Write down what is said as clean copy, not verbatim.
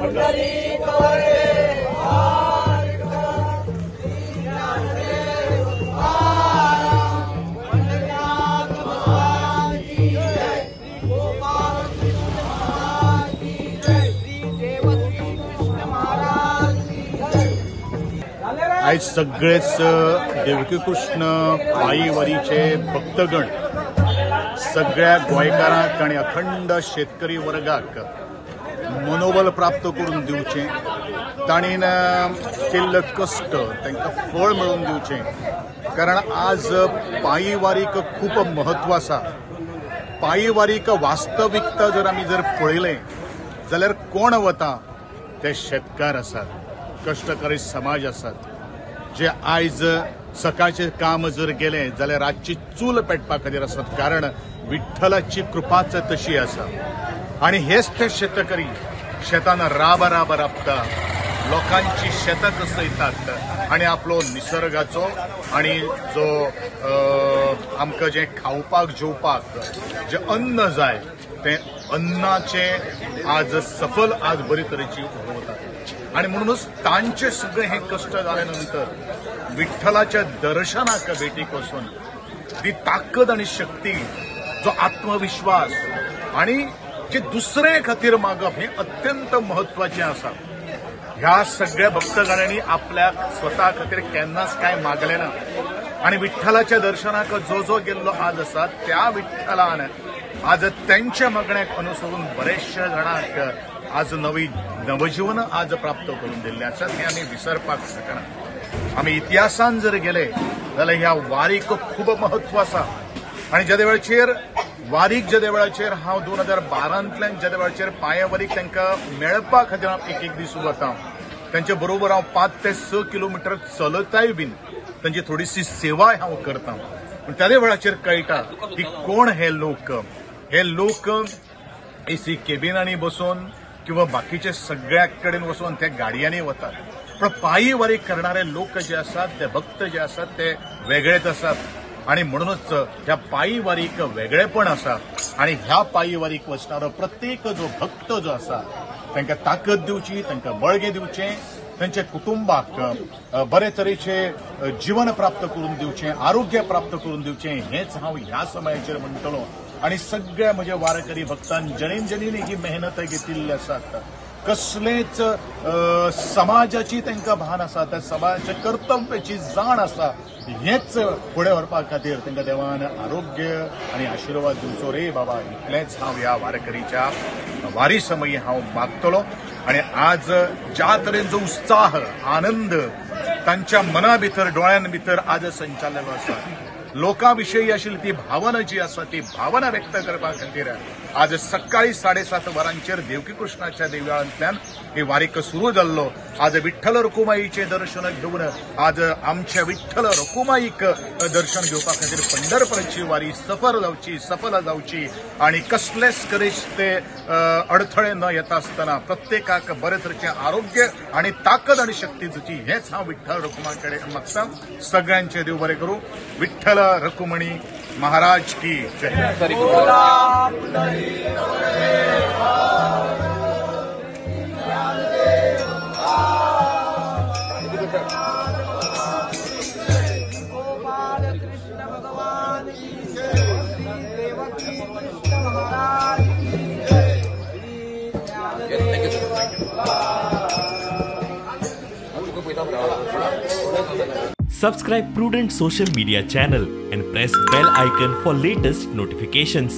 आयज सगळेच देवकी कृष्ण पायीवारीचे भक्तगण सगळ्या गोंयकारांक आनी अखंड शेतकरी वर्गाक मनोबल प्राप्त करून दिवचें, ताणें केल्ले कश्ट तांकां फळ मेळोवन दिवचें. कारण आज पायीवारीक खूब म्हत्व आसा. पायीवारीक वास्तविकता जर आमी जर पळयलें जाल्यार कोण वता ते शेतकार आसात, कश्टकरी समाज आसात, जे आयज सकाळचें काम जर गेलें जाल्यार रातची चूल पेटपा खातीर आसत, कारण विठ्ठलाची कृपाच तशी आसा. आनी हेच ते शेतकरी शेतान राब राब राबता, लोकांची शेतां कसयतात आनी आपलो निसर्गाचो आनी जो आमकां जें खावपाक जेवपाक जें अन्न जाय तें अन्नाचें आज सफल आज बरे तरेची उगवतात. आनी म्हणूनच तांचे सगळे हे कश्ट जाले नंतर विठ्ठलाच्या दर्शनाक भेटीक वचून ती ताकद आनी शक्ती, जो आत्मविश्वास आनी जे दुसरे खातीर मागप हें अत्यंत म्हत्वाचें आसा. ह्या सगळ्या भक्तगणांनी आपल्या स्वता खातीर केन्नाच कांय मागलें ना आनी विठ्ठलाच्या दर्शनाक जो जो गेल्लो आज आसा त्या विठ्ठलान आज त्यांच्या मागण्याक अनुसरून बरेचशे जाणांक आज नवी नवजीवन आज प्राप्त करून दिल्लें आसा. हें आमी विसरपाक शकना. आमी इतिहासान जर गेले जाल्यार ह्या वारीक खूब म्हत्व आसा. आनी जेदे वेळाचेर वारीक जेदे वेळाचेर हांव 2012 जेदे वेळाचेर पांयावारीक तांकां मेळपा खातीर हांव एक एक दीस वता, तांचे बरोबर हांव 5 ते 6 किलोमिटर चलताय बीन तांची थोडीशी सेवाय हांव करता. पूण त्या वेळाचेर कळटा की कोण हे लोक. हे लोक एसी केबिनांनी बसून किंवा बाकीचे सगळ्या कडेन वचून त्या गाडयांनी वतात, पण पायी वारी करणारे लोक जे आसात ते भक्त जे आसात ते वेगळेच आसात. आनी म्हणूनच ह्या पायी वारीक वेगळेपण आसा आनी ह्या पायी वारीक वचणारो प्रत्येक जो भक्त जो आसा तांकां ताकद दिवची, तांकां बळगें दिवचें, तांच्या कुटुंबाक बरे तरेचे जीवन प्राप्त करून दिवचें, आरोग्य प्राप्त करून दिवचें, हेंच हांव ह्या समयाचेर म्हणटलो. आनी सगळ्या म्हज्या वारकरी भक्तान जणेन जणीन ही मेहनत घेतिल्ली आसात, कसलेच समाजाची तांकां भान आसा, त्या समाजाच्या कर्तव्याची जाण आसा, हेच फुडें व्हरपा खातीर तांकां देवान आरोग्य आनी आशिर्वाद दिवचो रे बाबा, इतलेंच हांव ह्या वारकरीच्या वारी समयी हांव मागतलो. आनी आज ज्या तरेन जो उत्साह आनंद तांच्या मना भितर डोळ्यां भितर आज संचारलेलो आसा, लोकां विशयी आशिल्ली ती भावना जी आसा ती भावना व्यक्त करपा खातीर आज सकाळी 7:30 वरांचेर देवकी कृष्णाच्या देवळांतल्यान ही वारीक सुरू जाल्लो. आज विठ्ठल रखुमाईचें दर्शन घेवन आज आमच्या विठ्ठल रखुमाईक दर्शन घेवपा खातीर पंढरपूरची वारी सफर जावची, सफल जावची आनी कसलेच करेच ते अडथळे न येता आसतना प्रत्येकाक बरे तरेचें आरोग्य आनी ताकद आनी शक्ती दिवची, हेंच हांव विठ्ठल रखुमा कडेन मागता. सगळ्यांचें देव बरें करूं. विठ्ठल रखुमणी महाराज की जय. Subscribe Prudent Social Media channel and press bell icon for latest notifications.